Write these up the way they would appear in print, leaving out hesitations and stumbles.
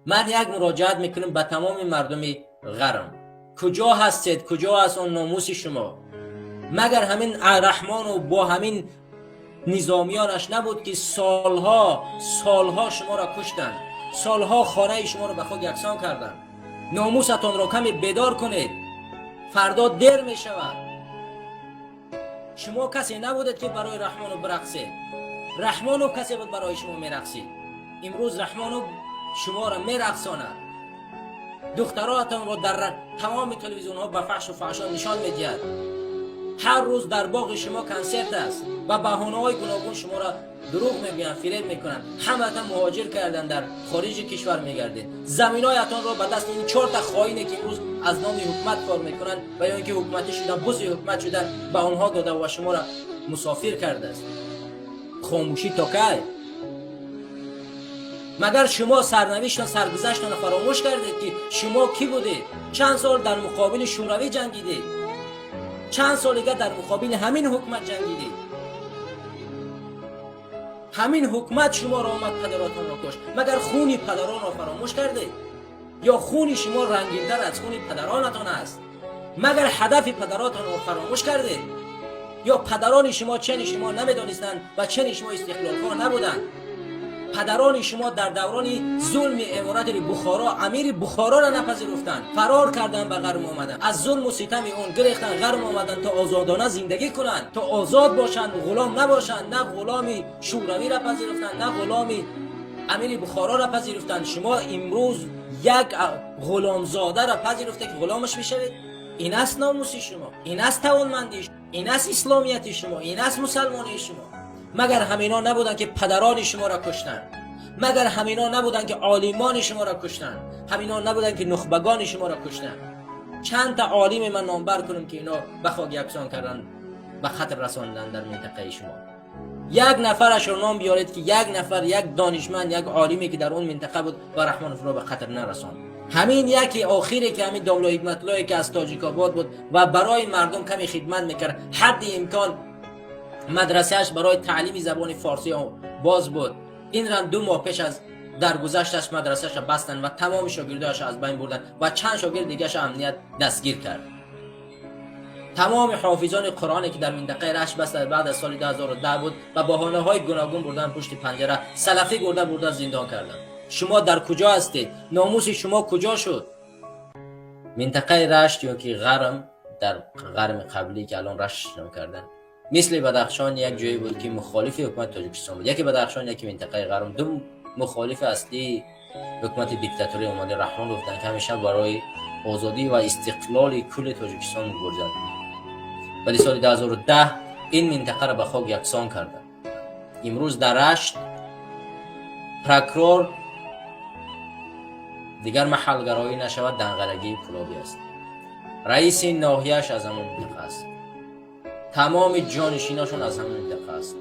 Ман як муроҷиат мекунам ба тамоми мардуми Ғарм. Куҷо ҳастед? Куҷо аст он номуси шумо? Магар ҳамин Раҳмонов бо ҳамин низомиёнаш набуд, ки солҳо солҳо шуморо куштанд, солҳо хонаи шуморо ба хок яксон карданд? Номусатонро каме бедор кунед, фардо дер мешавад. Шумо касе набудед, ки барои Раҳмонов бирақсед. Раҳмонов касе буд, барои шумо мерақсид. Имрӯз Раҳмонов шуморо мерақсонад, духтаротонро дар тамоми телевизионҳо ба фаҳшу фаҳшо нишон медиҳад. Ҳар рӯз дар боғи шумо консерт аст ва баҳонаҳои гуногун шуморо дурӯғ мегӯянд, фиреб мекунанд. Ҳаматон муҳоҷир кардан, дар хориҷи кишвар мегардед. Заминҳоятонро ба дасти ин чорта хоине, ки имрӯз аз номи ҳукумат кор мекунанд ва ё ин ки ҳукуматӣ шудан, бузи ҳукумат шудан, ба онҳо дода ва шуморо мусофир кардааст. Хомӯшӣ то кай? Магар шумо сарнавиштон, саргузаштонро фаромӯш кардед, ки шумо кӣ будед? Чанд сол дар муқобили Шӯравӣ ҷангидед, чанд сол дига дар муқобили ҳамин ҳукумат ҷангидед. Ҳамин ҳукумат шуморо омад, падаротонро кушт. Магар хуни падаронро фаромӯш кардед ё хуни шумо рангинтар аз хуни падаронатон аст? Магар ҳадафи падаротонро фаромӯш кардед ё падарони шумо чени шумо намедонистанд ва чени шумо истиқлолхоҳ набуданд? Падарони шумо дар даврони зулми аморати Бухоро амири Бухороро напазируфтанд, фарор карданд, ба Ғарм омаданд, аз зулму ситами он гирехтанд, Ғарм омаданд, то озодона зиндагӣ кунанд, то озод бошанд, ғулом набошанд. На ғуломи Шӯравиро пазируфтанд, на ғуломи амири Бухороро пазируфтанд. Шумо имрӯз як ғуломзодаро пазируфте, ки ғуломаш мешавед. Ин аст номуси шумо, ин аст тавонмандии, ин аст исломияти шумо, ин аст мусалмонии шумо? Магар ҳамино набуданд, ки падарони шуморо куштанд? Магар ҳамино набуданд, ки олимони шуморо куштанд? Ҳамино набуданд, ки нухбагони шуморо куштанд? Чанд та олиме ман номбар кунам, ки ино ба хок яксон карданд, ба хатр расонданд дар минтақаи шумо? Як нафарашро ном биёред, ки як нафар, як донишманд, як олиме, ки дар он минтақа буд ва Раҳмоновро ба қатр нарасонд. Ҳамин яке охире, ки ҳамин домло Ҳикматуллое, ки аз Тоҷикобод буд ва барои мардум каме хидмат мекард, ҳадди имкон мадрасааш барои таълими забони форсӣ боз буд, инрам 2 моҳ пеш аз даргузашташ мадрасаша бастанд ва тамоми шогирдояшо аз байн бурданд ва чанд шогирд дигаша амният дастгир кард. Тамоми ҳофизони Қуръоне, ки дар минтақаи Рашт баста баъд аз соли 2010 буд, ба баҳонаҳои гуногун бурдан пушти панҷара, салафӣ гурда бурда зиндон карданд. Шумо дар куҷо ҳастед? Номуси шумо куҷо шуд? Минтақаи Рашт ё ки Ғарм, дар Ғарми қаблӣ, ки алон Рашт ном карданд, мисли Бадахшон як ҷое буд, ки мухолифи ҳукумати Тоҷикистон буд. Яке Бадахшон, яке минтақаи Ғарм, ду мухолифи аслии ҳукумати диктатории Эмомалӣ Раҳмон гуфтанд, ки ҳамеша барои озодӣ ва истиқлоли кулли Тоҷикистон мубориза. Вале соли 2010 ин минтақаро ба хок яксон карданд. Имрӯз дар Рашт прокурор дигар маҳалгароӣ нашавад, данғарагии кулобӣ аст. Раиси ноҳияш аз ҳамон минтақа аст, тамоми ҷонишиношон аз ҳамон минтақа аст,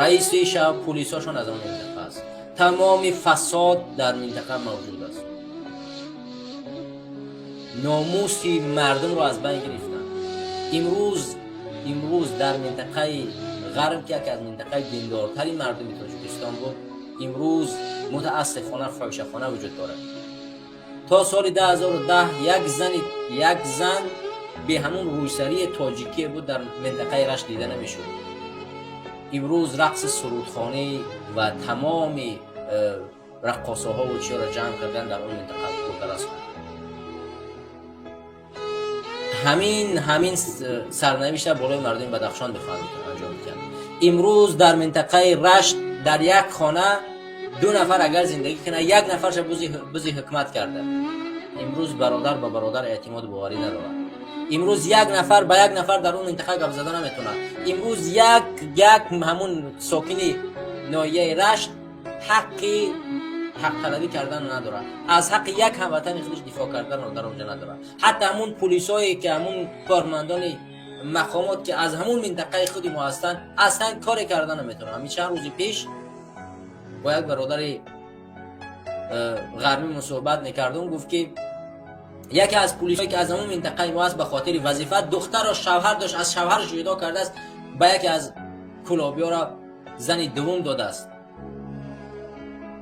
раиси шаб пулисошон аз ҳамон минтақа аст. Тамоми фасод дар минтақа мавҷуд аст. Номуси мардумро аз байн гирифтанд. Имрӯз дар минтақаи Ғарм, ки яке аз минтақаи диндортари мардуми Тоҷикистон буд, имрӯз мутаассифона фоҳишахона вуҷуд дорад. То соли 2010 як зани, як зан бе ҳамун рӯйсарии тоҷикие буд, дар минтақаи Рашт дида намешуд. Имрӯз рақси сурудхонӣ ва тамоми раққосаҳову чиёро ҷамъ кардан, дар он минтақа бурда расонд. Ҳамин сарнавишта болои мардуми Бадахшон мехоҳанд анҷом диҳанд. Имрӯз дар минтақаи Рашт дар як хона ду нафар агар зиндагӣ кунад, як нафарша бузи ҳукумат карда. Имрӯз бародар ба бародар эътимоду боварӣ надорад. Имрӯз як нафар ба як нафар дар он минтақа гап зада наметавонад. Имрӯз як ҳамун сокини ноҳияи Рашт ҳаққи ҳақталабӣ карданро надорад, аз ҳаққи як ҳамватани худаш дифоъ карданро дар онҷа надорад. Ҳатто ҳамун пулисое, ки ҳамун кормандони мақомот, ки аз ҳамун минтақаи худи мо ҳастанд, аслан коре карда наметавонанд. Ҳамин чанд рӯзи пеш бо як бародари ғармӣ мусоҳибат мекардум, гуфт, ки яке аз пулисое, ки аз ҳамун минтақаи мо аст, ба хотири вазифа духтарро шавҳар дошт, аз шавҳараш ҷудо кардааст, ба яке аз кулобиёро зани дуввум додааст.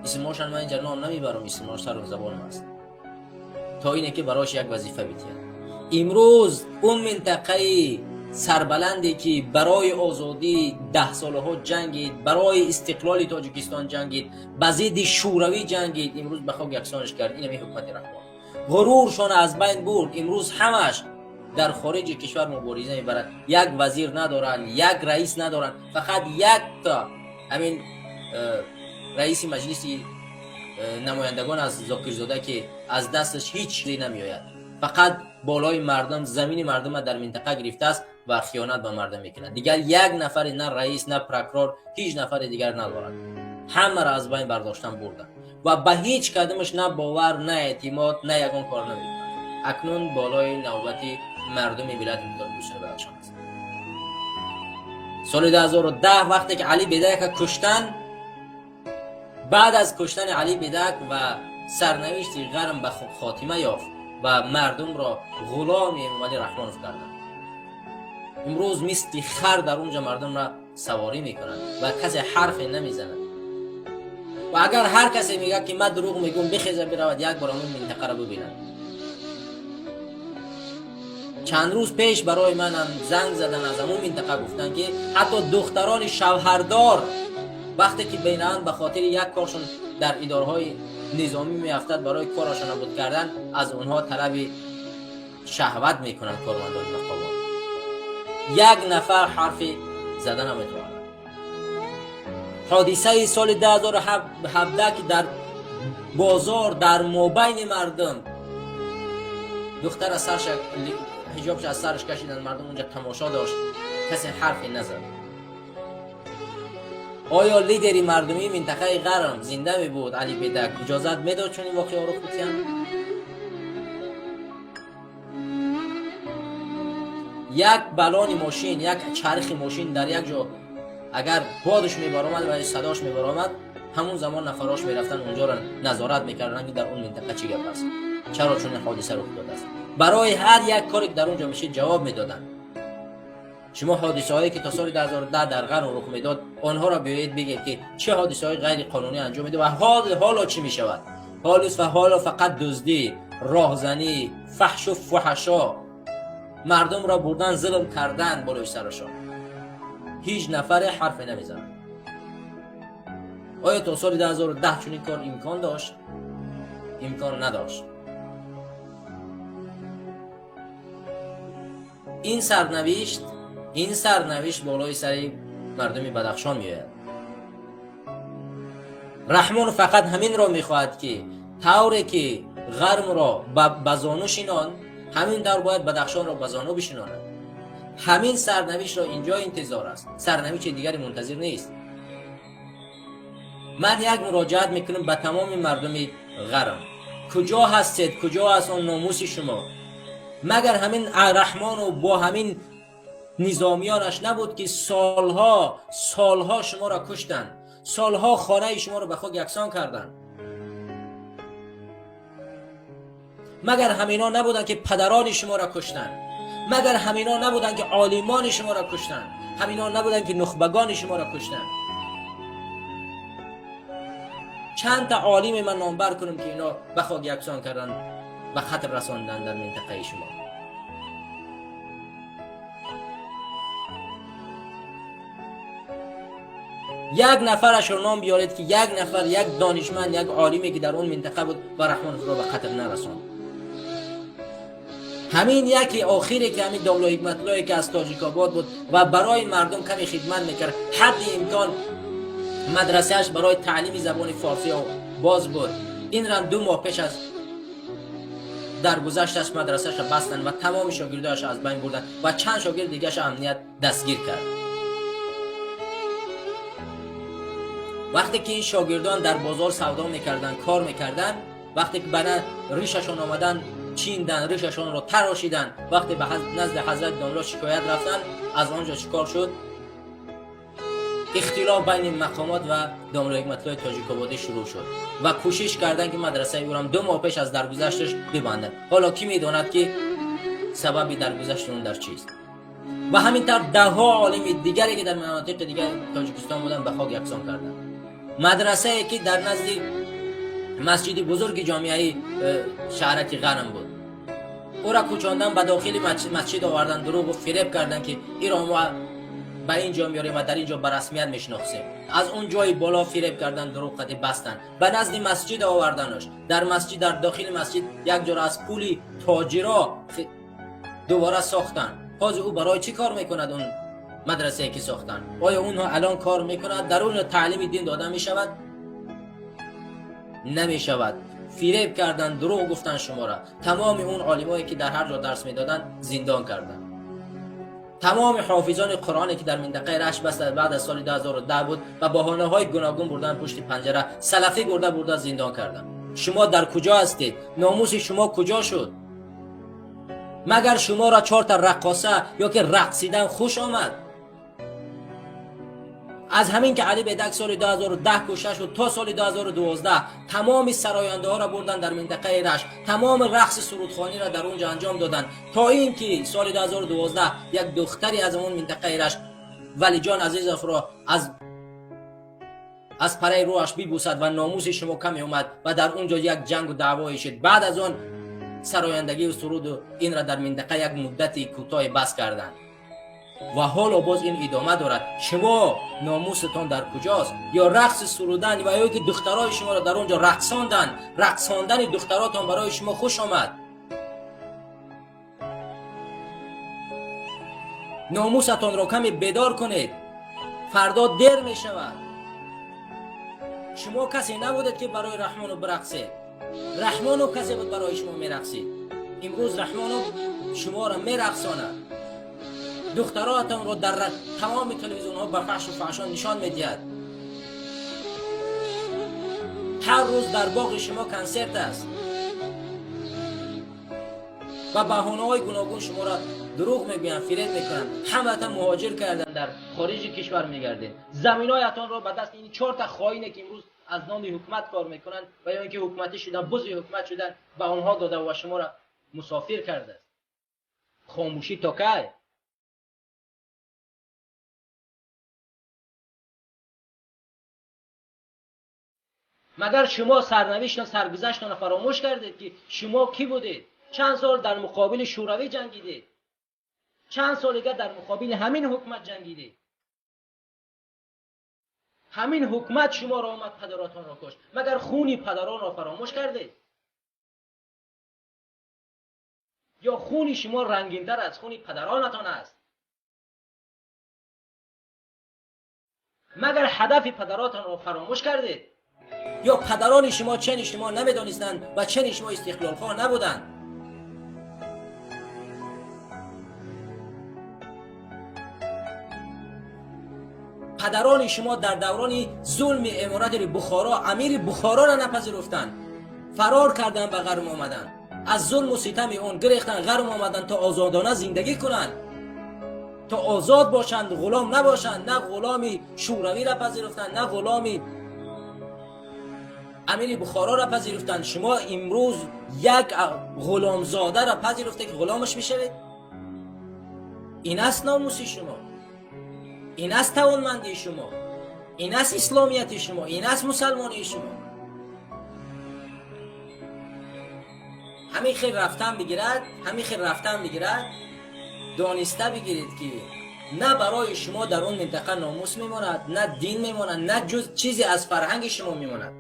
Исмошан ман инҷа ном намебарам, исмош сару забонам аст. То ине ки барош як вазифа битиҳад. Имрӯз он минтақаи сарбаланде ки барои озодӣ 10 солаҳо ҷангид, барои истиқлоли Тоҷикистон ҷангид, ба зидди Шӯравӣ ҷангид, имрӯз ба хок яксонаш кард инами ҳукумати Раҳмон. Ғуруршон аз байн бурд. Имрӯз ҳамаш дар хориҷи кишвар мубориза мебарад. Як вазир надоранд, як раис надоранд, фақат якта ҳамин раиси маҷлиси намояндагон аз Зокирзода, ки аз дасташ ҳеҷ чизе намеояд, фақат болои мардум замини мардума дар минтақа гирифтааст ва хиёнат ба мардум мекунад. Дигар як нафаре, на раис, на прокурор, ҳеҷ нафаре дигар надорад. Ҳамаро аз байн бардоштан бурданд ва ба ҳеҷ кадомаш на бовар, на эътимод, на ягон кор намекунад. Акнун болои навбати мардуми вилояти мухтори Кӯҳистони Бадахшон аст. Соли 2010 вақте ки Али Бедака куштанд, баъд аз куштани Али Бедак ва сарнавишти Ғарм ба хотима ёфт ва мардумро ғуломи Эмомалӣ Раҳмонов карданд. Имрӯз мисли хар дар унҷа мардумро саворӣ мекунанд ва касе ҳарфе намезанад. Ва агар ҳар касе мегӯяд, ки ман дурӯғ мегӯм, бихеза, биравад, як бор ҳамон минтақаро бибинад. Чанд рӯз пеш барои манам занг задан аз ҳамон минтақа, гуфтанд, ки ҳатто духтарони шавҳардор вақте ки бенаанд, ба хотири як коршон дар идораҳои низомӣ меафтад, барои корашон набуд кардан аз онҳо талаби шаҳват мекунанд кормандони мақомот. Як нафар ҳарфи зада наметавонад. Ҳодисаи соли 2017, ки дар бозор дар мобайни мардум духтар аз сарша ҳиҷобша аз сараш кашиданд, мардум унҷа тамошо дошт, касе ҳарфе назад. Оё лидери мардумии минтақаи Ғарм зинда мебуд, Али Бедак, иҷозат медод чунин воқеаҳо рух бидиҳанд? Як балони мошин, як чархи мошин дар як ҷо агар бодаш мебаромад ва садош мебаромад, ҳамун замон нафарош мерафтанд, унҷоро назорат мекарданд, ки дар он минтақа чӣ гап аст, чаро чунин ҳодиса рух додааст. Барои ҳар як коре ки дар он ҷо мешид, ҷавоб медоданд. Шумо ҳодисаҳое ки то соли 2010 дар Ғарм рух медод, онҳоро биёед бигед, ки чӣ ҳодисаҳои ғайриқонунӣ анҷом медод ва ҳоло чӣ мешавад. Ҳолус ва ҳоло фақат дуздӣ, роҳзанӣ, фаҳшу фуҳашо, мардумро бурдан, зулм кардан болои сарашон. Ҳеҷ нафаре ҳарфе намезанад. Оё то соли 2010 чунин кор имкон дошт? Имкон надошт. Ин сарнавишт болои сари мардуми Бадахшон меояд. Раҳмон фақат ҳаминро мехоҳад, ки тавре ки Ғармро ба зону шинонд, ҳамин тавр бояд Бадахшонро ба зону бишинонад. Ҳамин сарнавиштро инҷо интизор аст, сарнавишти дигаре мунтазир нест. Ман як муроҷиат мекунам ба тамоми мардуми Ғарм: куҷо ҳастед? Куҷо аст он номуси шумо? Магар ҳамин Раҳмону бо ҳамин низомиёнаш набуд, ки солҳо, солҳо шуморо куштанд, солҳо хонаи шуморо ба хок яксон карданд? Магар ҳамино набуданд, ки падарони шуморо куштанд? Магар ҳамино набуданд, ки олимони шуморо куштанд? Ҳамино набуданд, ки нухбагони шуморо куштанд? Чанд та олиме ман номбар кунам, ки ино ба хок яксон карданд, ба қатл расонданд дар минтақаи шумо? Як нафарашро ном биёред, ки як нафар, як донишманд, як олиме, ки дар он минтақа буд ва Раҳмоновро ба қатл нарасонд. Ҳамин яке охире, ки ҳамин домло Ҳикматуллое, ки аз Тоҷикобод буд ва барои мардум каме хидмат мекард, ҳадди имкон мадрасааш барои таълими забони форсӣ боз буд, инрам 2 моҳ пеш аз даргузашташ мадрасаашро бастанд ва тамоми шогирдояшро аз байн бурданд ва чанд шогирд дигаашро амният дастгир кард. Вақте ки ин шогирдон дар бозор савдо мекарданд, кор мекарданд, вақте ки бана ришашон омаданд, чиндан, ришашонро тарошиданд, вақте ба назди ҳазрати домло шикоят рафтанд, аз он ҷо чӣ кор шуд? Ихтилоф байни мақомот ва домло Ҳикматуллои Тоҷикободӣ шурӯъ шуд ва кӯшиш карданд, ки мадрасаи ӯрам 2 моҳ пеш аз даргузашташ бибанданд. Ҳоло кӣ медонад, ки сабаби даргузашти он дар чист? Ва ҳамин тавр даҳҳо олими дигаре, ки дар манотиқи дигари Тоҷикистон буданд, ба хок яксон карданд. Мадрасае, ки дар назди Масҷиди бузурги ҷомеаи шаҳраки Ғарм буд. Ӯра кӯчондан, ба дохили масҷид овардан, дурӯғу фиреб кардан, ки иро мо ба ин ҷо меорем ва дар ин ҷо ба расмият мешинохсем. Аз он ҷои боло фиреб кардан, дурӯғ қади бастан, ба назди масҷид оварданаш. Дар масҷид, дар дохили масҷид як ҷоро аз пули тоҷиро дубора сохтан. Ҳозир ӯ барои чӣ кор мекунад? Он мадрасае ки сохтан, оё онҳо алон кор мекунад? Дар он таълими дин дода мешавад? Намешавад. Фиреб кардан, дурӯғ гуфтан шуморо. Тамоми он олимое ки дар ҳар ҷо дарс медоданд, зиндон карданд. Тамоми ҳофизони қуръоне ки дар минтақаи Рашт баста баъд аз соли 2010 буд, ба баҳонаҳои гуногун бурдан пушти панҷара, салафӣ бурда бурда зиндон карданд. Шумо дар куҷо ҳастед? Номуси шумо куҷо шуд? Магар шуморо чорта раққоса ё ки рақсидан хуш омад? Аз ҳамин ки Али Бедак соли 2010 кушта шуд, то соли 2012 тамоми сарояндаҳоро бурданд дар минтақаи Рашт, тамоми рақси сурудхониро дар он ҷо анҷом доданд, то ин ки соли 2012 як духтаре аз он минтақаи Рашт Валиҷон Азизовро аз параи рӯҳаш бибусад ва номуси шумо каме омад ва дар он ҷо як ҷангу даъвое шуд. Баъд аз он сарояндагию суруду инра дар минтақа як муддати кӯтоҳе бас карданд ва ҳоло боз ин идома дорад. Шумо номусатон дар куҷост? Ё рақси сурудан ва ё ки духтарои шуморо дар он ҷо рақсондан, рақсондани духтаротон барои шумо хуш омад? Номусатонро каме бедор кунед, фардо дер мешавад. Шумо касе набудед, ки барои Раҳмонов бирақсед. Раҳмонов касе буд, барои шумо мерақсид. Имрӯз Раҳмонов шуморо мерақсонад, духтаротонро дар тамоми телевизионҳо ба фаҳшу фаҳшо нишон медиҳад. Ҳар рӯз дар боғи шумо консерт аст ва баҳонаҳои гуногун шуморо дурӯғ мегӯянд, фиреб мекунанд. Ҳаматон муҳоҷир кардан, дар хориҷи кишвар мегардед. Заминҳоятонро ба дасти ин чорта хоине, ки имрӯз аз номи ҳукумат кор мекунанд ва ё ин ки ҳукуматӣ шудан, бузи ҳукумат шудан, ба онҳо дода ва шуморо мусофир кардааст. Хомӯшӣ то кай? Магар шумо сарнавиштон, саргузаштонро фаромӯш кардед, ки шумо кӣ будед? Чанд сол дар муқобили Шӯравӣ ҷангидед, чанд сол дигар дар муқобили ҳамин ҳукумат ҷангидед. Ҳамин ҳукумат шуморо омад, падаротонро кушт. Магар хуни падаронро фаромӯш кардед? Ё хуни шумо рангинтар аз хуни падаронатон аст? Магар ҳадафи падаротонро фаромӯш кардед? Ё падарони шумо чени шумо намедонистанд ва чени шумо истиқлолхоҳ набуданд? Падарони шумо дар даврони зулми аморати Бухоро амири Бухороро напазируфтанд, фарор карданд, ба ғарм омаданд, аз зулму ситами он гирехтанд, ғарм омаданд, то озодона зиндагӣ кунанд, то озод бошанд, ғулом набошанд. На ғуломи шӯравиро пазируфтанд, на ғуломи амири Бухороро пазируфтанд. Шумо имрӯз як ғуломзодаро пазируфте, ки ғуломаш мешавед. Ин аст номуси шумо, ин аст тавонмандии шумо, ин аст исломияти шумо, ин аст мусалмонии шумо. Ҳамин хел рафтан бигирад, ҳамин хел рафтан бигирад, дониста бигиред, ки на барои шумо дар он минтақа номус мемонад, на дин мемонад, на ҷуз чизе аз фарҳанги шумо мемонад.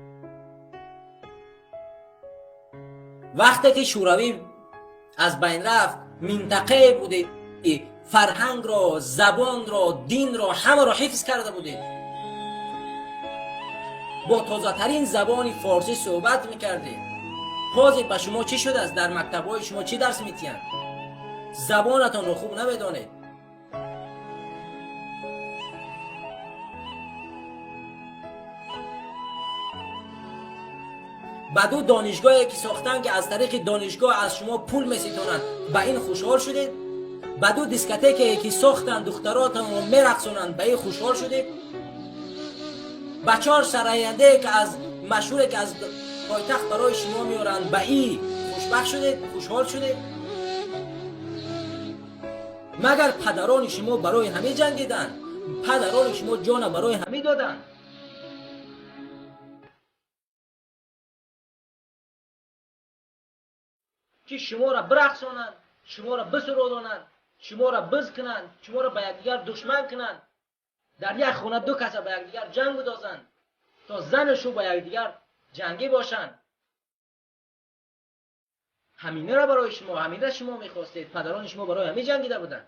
Вақте ки Шӯравӣ аз байн рафт, минтақае будед, ки фарҳангро, забонро, динро, ҳамаро ҳифз карда будед, бо тозатарин забони форсӣ суҳбат мекардед. Ҳозир ба шумо чӣ шудааст? Дар мактабҳои шумо чӣ дарс метиҳанд? Забонатонро хуб намедонед. Ба ду донишгоҳе ки сохтанд, ки аз тариқи донишгоҳ аз шумо пул меситонанд, ба ин хушҳол шудед? Ба ду дискотекае ки сохтанд, духтаротонро мерақсонанд, ба ин хушҳол шудед? Ба чор сараяндае ки аз машҳуре ки аз пойтахт барои шумо меоранд, ба ин хушбахт шудед, хушҳол шудед? Магар падарони шумо барои ҳамин ҷангиданд? Падарони шумо ҷона барои ҳамин доданд? ки шуморо бирақсонанд, шуморо бисуродонанд, шуморо биз кунанд, шуморо ба якдигар душман кунанд, дар як хона ду каса ба якдигар ҷанг бидозанд, то зану шу ба якдигар ҷангӣ бошанд. Ҳаминро барои шумо, ҳаминро шумо мехостед. Падарони шумо барои ҳамин ҷангида буданд,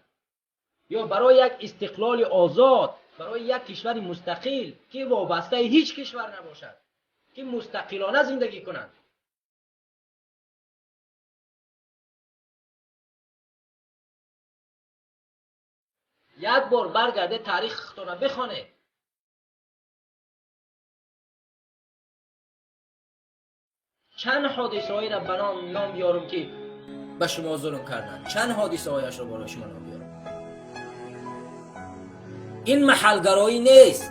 ё барои як истиқлоли озод, барои як кишвари мустақил ки вобастаи ҳеҷ кишвар набошад, ки мустақилона зиндагӣ кунанд. Як бор баргарде таърихи худтонро бихонед. Чанд ҳодисаҳоеро ба ном биёрам ки ба шумо зулм карданд, чанд ҳодисаҳояшро барои шумо ном биёрам. Ин маҳалгароӣ нест,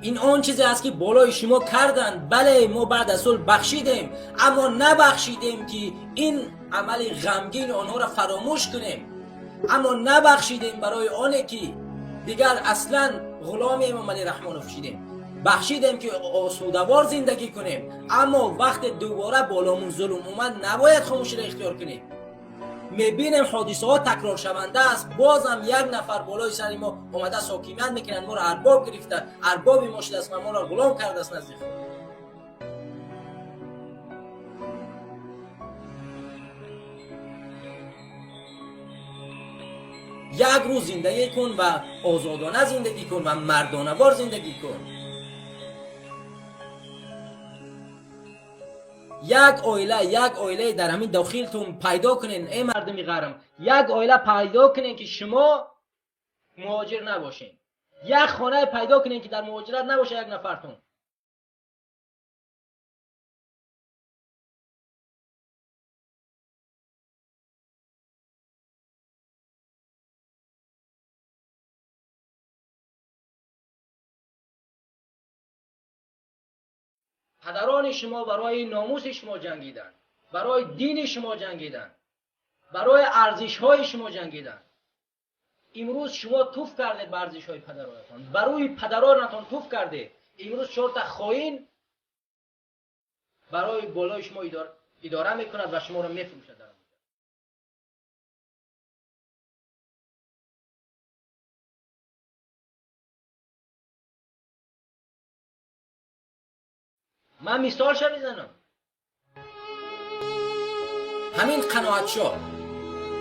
ин он чизе аст ки болои шумо карданд. Бале, мо баъд аз сулҳ бахшидем, аммо набахшидем ки ин амали ғамгини онҳоро фаромӯш кунем, аммо набахшидем барои оне ки дигар аслан ғуломи Эмомалӣ Раҳмонов шидем. Бахшидем ки осудавор зиндагӣ кунем, аммо вақте дубора боломун зулм омад, набояд хомӯширо ихтиёр кунем. Мебинем ҳодисаҳо такроршаванда аст. Бозам як нафар болои сари мо омада сокимият мекунад, моро арбоб гирифта, арбоби мо шудааст ва моро ғулом кардааст назди худ. Як рӯз зиндагӣ кун ва озодона зиндагӣ кун ва мардонавор зиндагӣ кун. Як оила, як оилае дар ҳамин дохилтун пайдо кунен, эй мардуми ғарм, як оила пайдо кунен ки шумо муҳоҷир набошед. Як хонае пайдо кунен ки дар муҳоҷират набоша як нафартун. Падарони шумо барои номуси шумо ҷангиданд, барои дини шумо ҷангиданд, барои арзишҳои шумо ҷангиданд. Имрӯз шумо туф кардед ба арзишҳои падаронатон, ба рӯи падаронатон туф кардед. Имрӯз чорта хоин барои болои шумо идора мекунад ва шуморо мефурӯшад. Дар ман мисолша мезанам. Ҳамин Қаноатшоҳ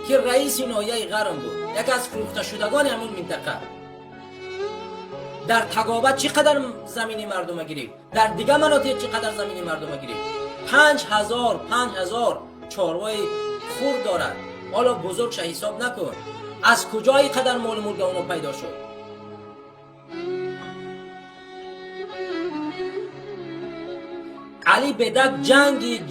ки раиси ноҳияи Ғарм буд, яке аз фурӯхташудагони ҳамин минтақа, дар Тагоба чӣ қадар замини мардума гирифт, дар дигар манотиқ чӣ қадар замини мардума гирифт. 5000 чорвои хурд дорад. Ҳоло бузургша ҳисоб накун. Аз куҷо ин қадар молу мулк оно пайдо шуд? Али Бедак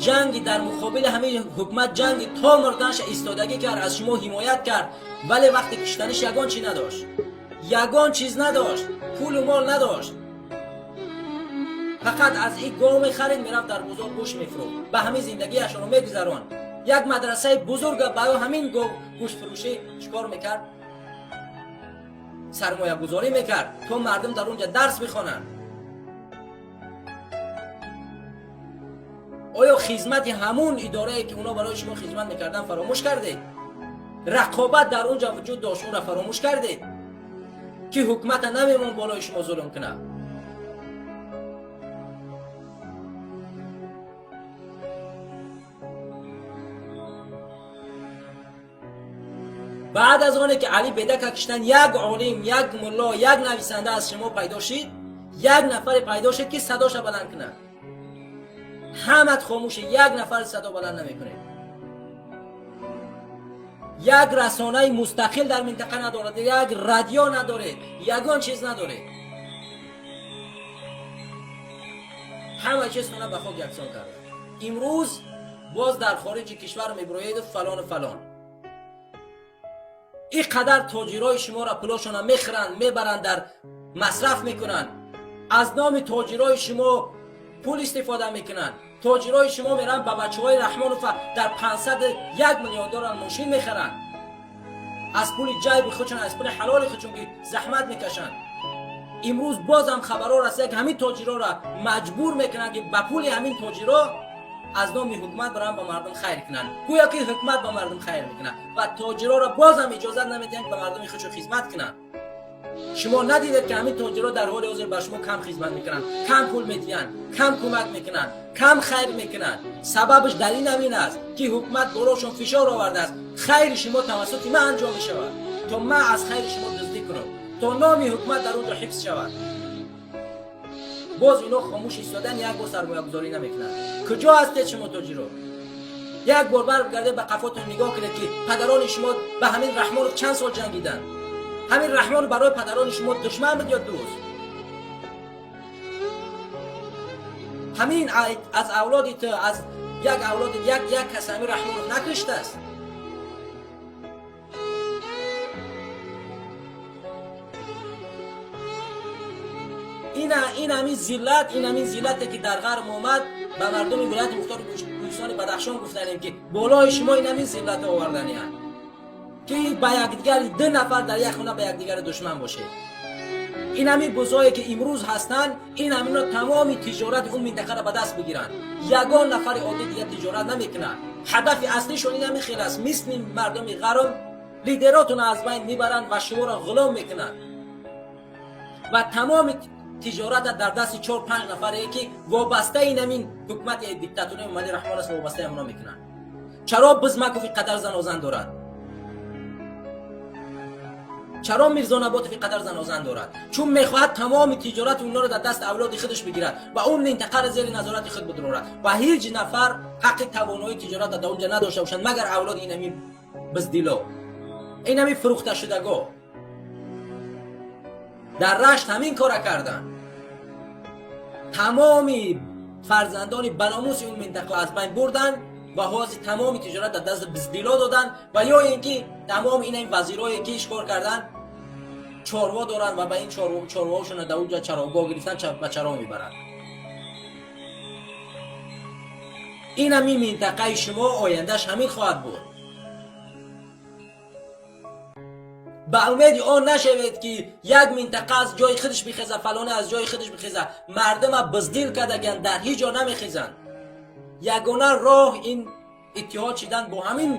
ҷанги дар муқобили ҳамин ҳукумат ҷанги то мурданша истодагӣ кард, аз шумо ҳимоят кард, вале вақте киштаниш ягон чи надошт, ягон чиз надошт, пулу мол надошт. Фақат аз ин гов мехарид, мерафт дар бозор гӯшт мефурӯхт, ба ҳамин зиндагиашро мегузаронд. Як мадрасаи бузурга барои ҳамин гов гӯштфурӯшӣ чикор мекард? Сармоягузорӣ мекард, то мардум дар онҷа дарс бихонанд. Оё хизмати ҳамун идорае ки оно барои шумо хизмат мекарданд фаромӯш кардед? Рақобат дар онҷа вуҷуд дошт, онро фаромӯш кардед ки ҳукумата намемон болои шумо зулм кунад. Баъд аз оне ки Али Бедака киштан, як олим, як мулло, як нависанда аз шумо пайдо шид, як нафаре пайдо шид ки садоша баланд кунад. Ҳамат хомӯше, як нафар садо баланд намекунед. Як расонаи мустақил дар минтақа надорад, як радио надоред, ягон чиз надоред. Ҳама чизтона ба хок яксон карда. Имрӯз боз дар хориҷи кишвар мебуроеду фалону фалон. Ин қадар тоҷирои шуморо пулошона мехӯранд, мебаранд, дар масраф мекунанд. Аз номи тоҷирои шумо пул истифода мекунанд. Тоҷирои шумо меранд ба бачаҳои Раҳмонова дар 501 миллион доллар мошин мехаранд. Аз пули ҷайби худшон, аз пули ҳалоли худшон ки заҳмат мекашанд. Имрӯз бозам хабарҳо расида ки ҳамин тоҷироро маҷбур мекунанд ки ба пули ҳамин тоҷиро Аз номи ҳукумат баран ба мардум хайр кунанд, гӯё ки ҳукумат ба мардум хайр мекунад ва тоҷироро бозам иҷозат намедиҳанд ба мардуми худшон хизмат кунанд. Шумо надидед ки ҳамин тоҷиро дар ҳоли ҳозир ба шумо кам хизмат мекунанд, кам пул медиҳанд, кам кӯмак мекунанд, кам хайр мекунанд. Сабабаш дар ин ҳамин аст ки ҳукумат болошон фишор овардааст: хайри шумо тавассути ман анҷом мешавад, то ман аз хайри шумо дуздӣ кунам, то номи ҳукумат дар он ҷо ҳифз шавад. Боз ино хомӯш истодан, як бор сармоягузорӣ намекунанд. Куҷо ҳастед шумо, тоҷиро? Як бор баргардед, ба қафотон нигоҳ кунед, ки падарони шумо ба ҳамин Раҳмонов чанд сол ҷангиданд. Ҳамин Раҳмон барои падарони шумо душман буд ё дӯст? Ҳамин аз авлоди ту, аз як авлоди як кас ҳамин Раҳмонов накуштааст. Ин ҳамин зиллат, ин ҳамин зиллате ки дар ғарб омад ба мардуми вилояти мухтори кӯҳистони Бадахшон гуфтанем, ки болои шумо ин ҳамин зиллат оварданианд, ки ба якдигар ду нафар дар як хона ба якдигар душман бошед. Ин ҳамин бузое ки имрӯз ҳастанд, ин ҳамино тамоми тиҷорати он минтақаро ба даст бигиранд. Ягон нафари оддӣ дигар тиҷорат намекунад. Ҳадафи аслишон ин ҳамин хел аст: мисли мардуми ғарб лидеротонро аз байн мебаранд ва шуморо ғулом мекунанд ва тамоми тиҷората дар дасти чор панҷ нафаре ки вобастаи ин ҳамин ҳукумати диктатурии Эмомалӣ Раҳмон аст, вобастаи ҳамоно мекунанд. Чаро Бизмаков ин қадар занозан дорад? Чаро Мирзо Наботов ин қадар занозан дорад? Чун мехоҳад тамоми тиҷорати онҳоро дар даст авлоди худаш бигирад ва он минтақаро зери назорати худ бидорад ва ҳеҷ нафар ҳаққи тавоноии тиҷорат дар онҷа надошта бошанд, магар авлоди ин ҳамин биздило, ин ҳамин фурӯхташудагоҳ. Дар Рашт ҳамин кора карданд, тамоми фарзандони баномуси он минтақа аз байн бурданд ва ҳозир тамоми тиҷорат дар даст биздило доданд. Ва ё ин ки тамоми ин вазирое ки ишкор карданд, чорво доранд ва ба ин чорвоҳошонро дар онҷо чарогоҳ гирифтан, ба чаро мебаранд. Ин ҳамин минтақаи шумо ояндаш ҳамин хоҳад буд. Ба умеди он нашавед, ки як минтақа аз ҷои худаш бихеза, фалоне аз ҷои худаш бихеза. Мардума биздил кардаган, дар ҳеҷ ҷо намехезанд. Ягона роҳ ин иттиҳод шидан бо ҳамин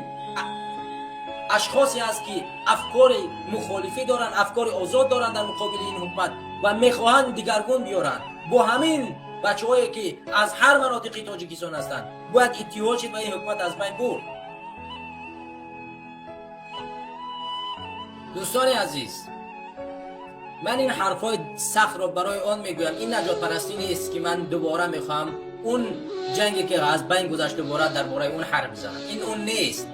ашхосе аст, ки афкори мухолифӣ доранд, афкори озод доранд дар муқобили ин ҳукумат ва мехоҳанд дигаргун биёранд. Бо ҳамин бачаҳое ки аз ҳар манотиқи Тоҷикистон ҳастанд, бояд иттиҳод шид ва ин ҳукумат аз байн бурд. Дӯстони азиз, ман ин ҳарфҳои сахтро барои он мегӯям, ин наҷотпарастӣ нест, ки ман дубора мехоҳам он ҷанге ки аз байн гузашт, дубора дар бораи он ҳарф бизанам. Ин он нест.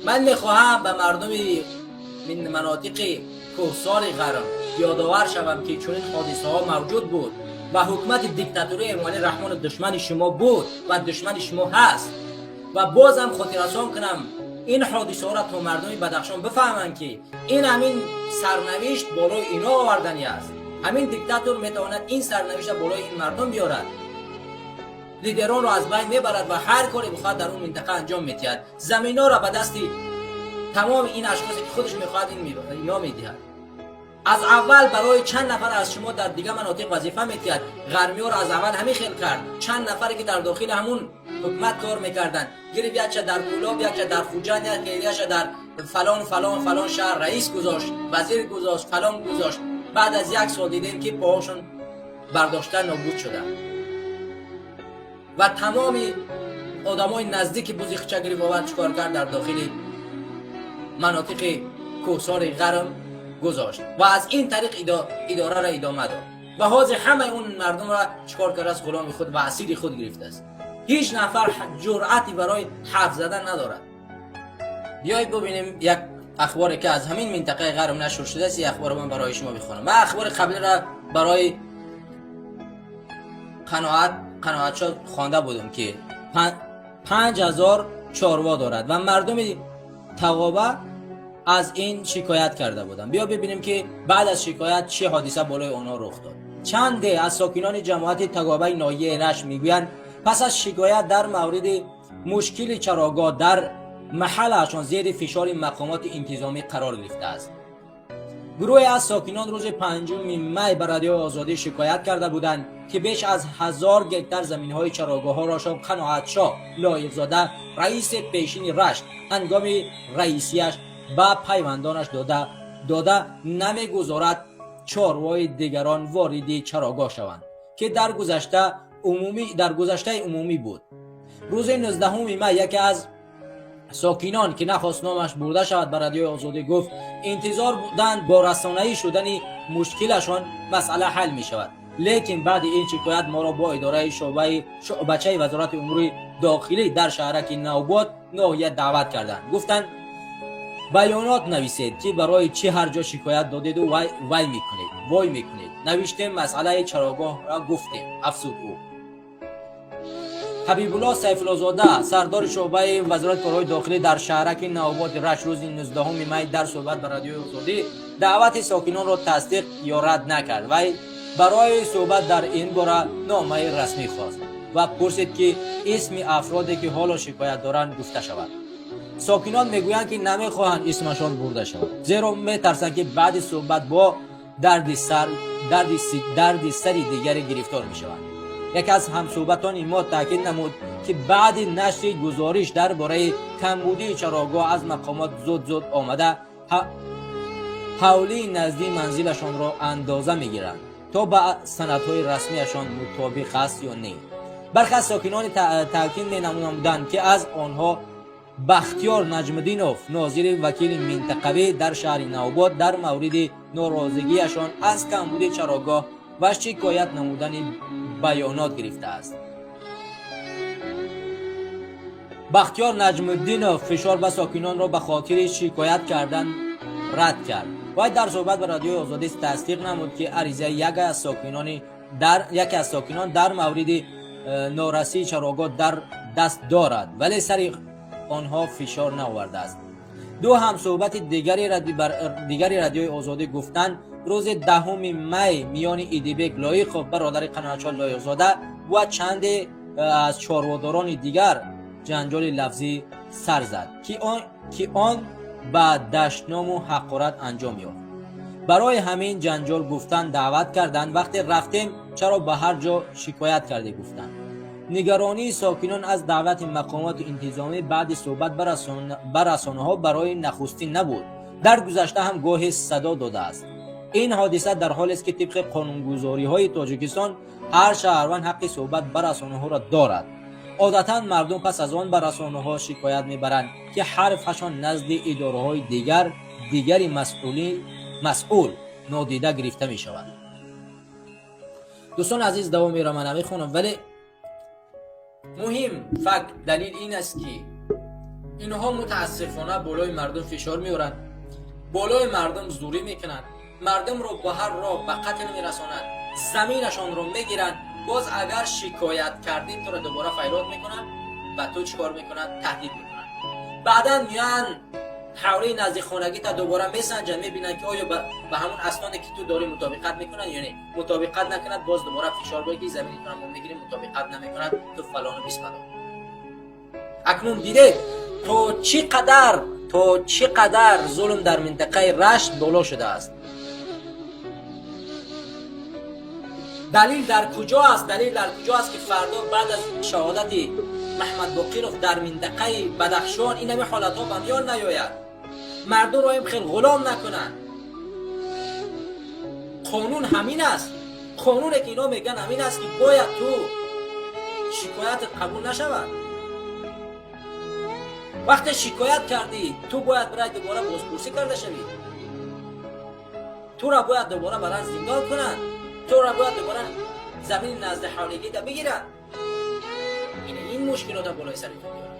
Ман мехоҳам ба мардуми манотиқи кӯҳсори ғарб ёдовар шавам, ки чунин ҳодисаҳо мавҷуд буд ва ҳукумати диктатурии Эмомалӣ Раҳмону душмани шумо буд ва душмани шумо ҳаст. Ва бозам хотиррасон кунам ин ҳодисаҳоро, то мардуми Бадахшон бифаҳманд, ки ин ҳамин сарнавишт болои ино оварданӣ аст. Ҳамин диктатор метавонад ин сарнавишта болои ин мардум биёрад, лидеронро аз байн мебарад ва ҳар коре бихоҳад дар он минтақа анҷом медиҳад. Заминҳоро ба дасти тамоми ин ашхосе ки худаш мехоҳад, ино медиҳад. Аз аввал барои чанд нафар аз шумо дар дигар манотиқ вазифа медиҳад. Ғармиёро аз аввал ҳамин хел кард. Чанд нафаре ки дар дохили ҳамун ҳукумат кор мекарданд, гирифт, якча дар Кӯлоб, якча дар Хуҷанд, якча дар фалон фалон фалон шаҳр раис гузошт, вазир гузошт, фалон гузошт. Баъд аз як сол дидем, ки поҳошон бардошта нобуд шуданд ва тамоми одамои наздики бузи хуча гирифт, овард, чикор кард, дар дохили манотиқи кӯҳсори ғарм гузошт ва аз ин тариқ идораро идома дод. Ва ҳозир ҳамаи он мардумро чикор кардааст? Ғуломи худ ва асири худ гирифтааст. Ҳеҷ нафар ҷуръате барои ҳарф задан надорад. Биёед бубинем як ахборе ки аз ҳамин минтақаи ғарб нашр шудааст. Ин ахборро ман барои шумо бихонам. Ман ахбори қаблиро барои қаноат шод хонда будам, ки 5000 чорво дорад ва мардуми Тағоба аз ин шикоят карда буданд. Биё бибинем, ки баъд аз шикоят чӣ ҳодиса болои онҳо рух дод. Чанде аз сокинони ҷамоати Тагобаи ноҳияи Рашт мегӯянд, пас аз шикоят дар мавриди мушкили чарогоҳ дар маҳаллаашон зери фишори мақомоти интизомӣ қарор гирифтааст. Гурӯҳе аз сокинон рӯзи 5 май ба Радиои Озодӣ шикоят карда буданд, ки беш аз 1000 гектар заминҳои чарогоҳҳоро Қаноатшоҳ Лоиқзода, раиси пешини Рашт, ҳангоми раисияш ба пайвандонаш дода, намегузорад чорвои дигарон вориди чарогоҳ шаванд, ки дар гузаштаи умумӣ буд. Рӯзи 19 май яке аз сокинон, ки нахост номаш бурда шавад, ба Радиои Озодӣ гуфт, интизор буданд, бо расонаӣ шудани мушкилашон масъала ҳал мешавад, лекин баъди ин шикоят моро бо идораи шӯъбачаи Вазорати умури дохилӣ дар шаҳраки Навбод ноҳия даъват карданд. Гуфтанд, баёнот нависед, ки барои чӣ ҳар ҷо шикоят додеду вай мекунед, вой мекунед. Навиштем, масъалаи чарогоҳро гуфтем, афзуд ӯ. Ҳабибулло Сайфуллозода, сардори шӯъбаи Вазорати корҳои дохилӣ дар шаҳраки Навободи Рашт, рӯзи 19 май дар суҳбат ба Радиои Озодӣ даъвати сокинонро тасдиқ ё рад накард. Вай барои суҳбат дар ин бора номаи расмӣ хост ва пурсид, ки исми афроде, ки ҳоло шикоят доранд, гуфта шавад. Сокинон мегӯянд, ки намехоҳанд исмашон бурда шавад, зеро метарсанд, ки баъди суҳбат бо дарди сари дигаре гирифтор мешаванд. Яке аз ҳамсӯҳбатони мо таъкид намуд, ки баъди нашри гузориш дар бораи камбудии чарогоҳ аз мақомот зуд зуд омада, ҳавлии наздии манзилашонро андоза мегиранд, то ба санадҳои расмиашон мутобиқ аст ё не. Бархе аз сокинони таъкид менамуданд, ки аз онҳо Бахтиёр Наҷмуддинов, нозири вакили минтақавӣ дар шаҳри Навобод, дар мавриди норозигиашон аз камбуди чарогоҳ ва шикоят намудани баёнот гирифтааст. Бахтиёр Наҷмуддинов фишор ба сокинонро ба хотири шикоят кардан рад кард. Вай дар суҳбат ба Радиои Озодӣ тасдиқ намуд, ки аризаи яке аз сокинон дар мавриди норасии чарогоҳ дар даст дорад, вале сари онҳо фишор наовардааст. Ду ҳамсӯҳбати дигари Радиои Озодӣ гуфтанд, рӯзи 10 май миёни Идибек Лоиқов, бародари Қаноатшоҳ Лоиқзода, ва чанде аз чорводорони дигар ҷанҷоли лафзӣ сар зад, ки он ба дашному ҳақорат анҷом ёфт. Барои ҳамин ҷанҷол гуфтан даъват карданд. Вақте рафтем, чаро ба ҳар ҷо шикоят кардӣ, гуфтанд. Нигаронии сокинон аз даъвати мақомоти интизомӣ баъди суҳбат ба расонаҳо барои нахустин набуд, дар гузашта ҳам гоҳе садо додааст. Ин ҳодиса дар ҳолест, ки тибқи қонунгузориҳои Тоҷикистон ҳар шаҳрванд ҳаққи суҳбат ба расонаҳоро дорад. Одатан мардум пас аз он ба расонаҳо шикоят мебаранд, ки ҳарфашон назди идораҳои дигари масъул нодида гирифта мешавад. Дӯстони азиз, давомеро ман намехонам, вале муҳим факт, далил ин аст, ки инҳо мутаассифона болои мардум фишор меоранд, болои мардум зӯрӣ мекунанд, мардумро ба ҳар роҳ ба қатл мерасонанд, заминашонро мегиранд. Боз агар шикоят кардӣ, туро дубора файрод мекунанд, ба ту чӣ кор мекунанд? Таҳдид мекунанд. Баъдан меоянд, ҳавлии назди хонагита дубора месанҷанд, мебинанд, ки оё ба ҳамон асноде, ки ту дорӣ, мутобиқат мекунанд ё не. Мутобиқат накунад, боз дубора фишор бояд, ки замини туро мо мегирем. Мутобиқат намекунад, ту фалону бисмадор. Акнун дидед, то чӣ қадар зулм дар минтақаи Рашт боло шудааст. Далил дар куҷо аст? Далил дар куҷо аст, ки фардо баъд аз шаҳодати Маҳмад Боқиров дар минтақаи Бадахшон ин ҳами ҳолатҳо ба миён наёяд, мардумро им хел ғулом накунанд? Қонун ҳамин аст. Қонуне, ки ино мегӯянд, ҳамин аст, ки бояд ту шикоятат қабул нашавад. Вақте шикоят кардӣ, ту бояд барай дубора бозпурсӣ карда шавӣ, тура бояд дубора баран зиндон кунанд, тура бояд дубора замини назди ҳавлигита бигиранд. Ин мушкилота болои сари ту меорад.